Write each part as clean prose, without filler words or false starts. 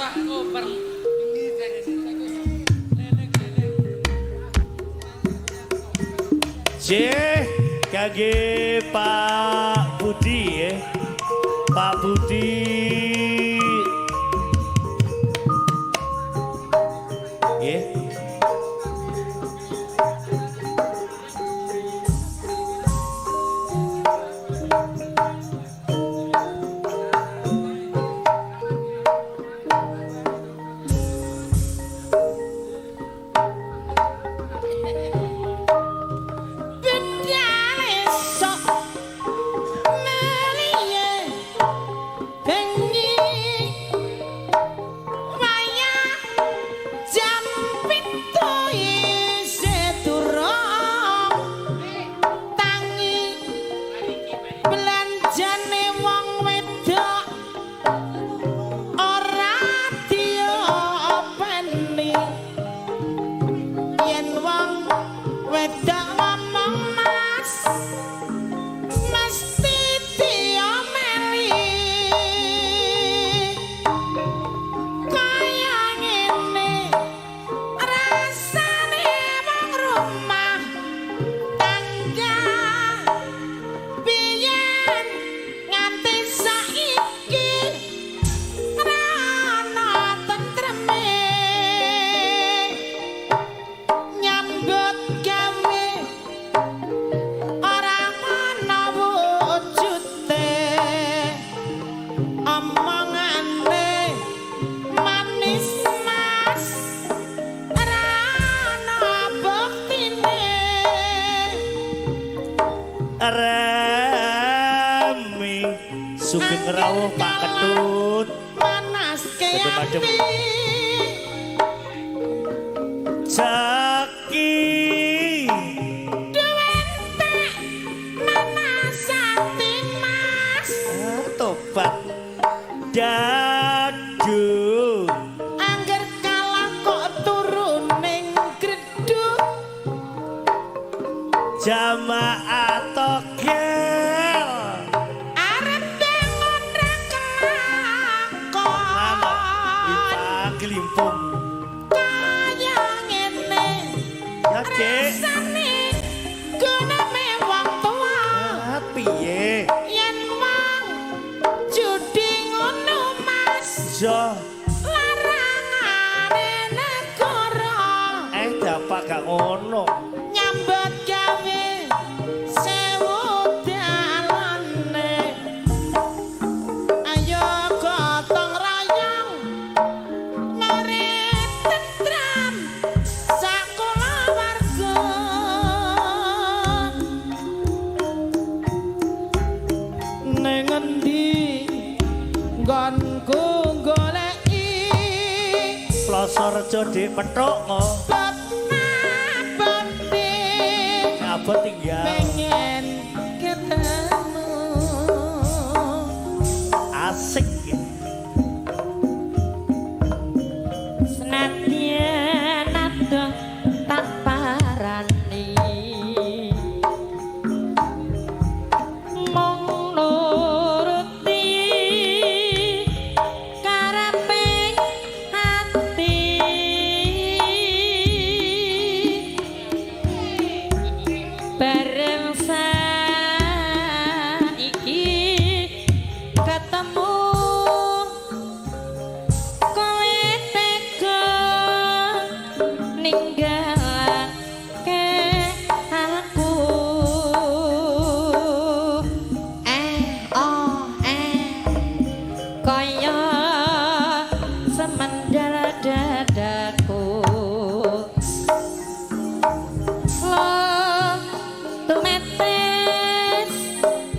Turah koper. J kangge Pak Budi ya. Pak Budi. Nggih. Remi sugeng rawuh Pak Ketut manaske Madem-madem. ati Jaki duwe entek manas ati Mas tobat dadu angger kalah kok turu ning greduk jamaah togel arep bangun ra kelakon limpang gelimpung kaya ngene ya Cek rasane gunane wong tuwa ah piye yen wong judi ngono Mas yo larangane negara dapat gak ngono nyambut gawe sewu dalane ayo gotong royong ngurip tentram sak kulawarga ning endi nggonku goleki Plosorejo dik petuk ngo abot tinggal pengen ketemu asik ya. Senadyan adoh tak parani mung nuruti kareping ati bareng saiki ketemu kowe tega ninggalake aku oh kaya semendal dadaku lo tumetes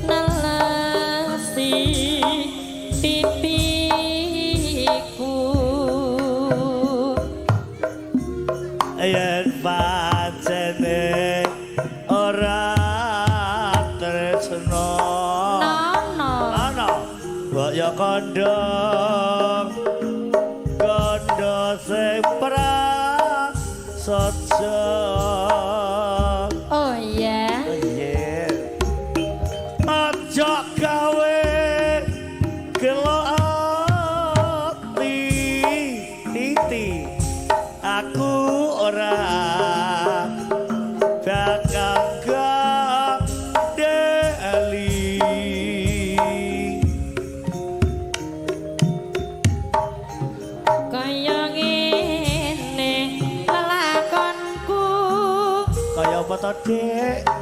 nelesi pipiku yen pancene ora tresno nono ana mbok ya kandha kandha sing prasaja. Oh iya Oh iya aja gawe gelo ati. to, Dik?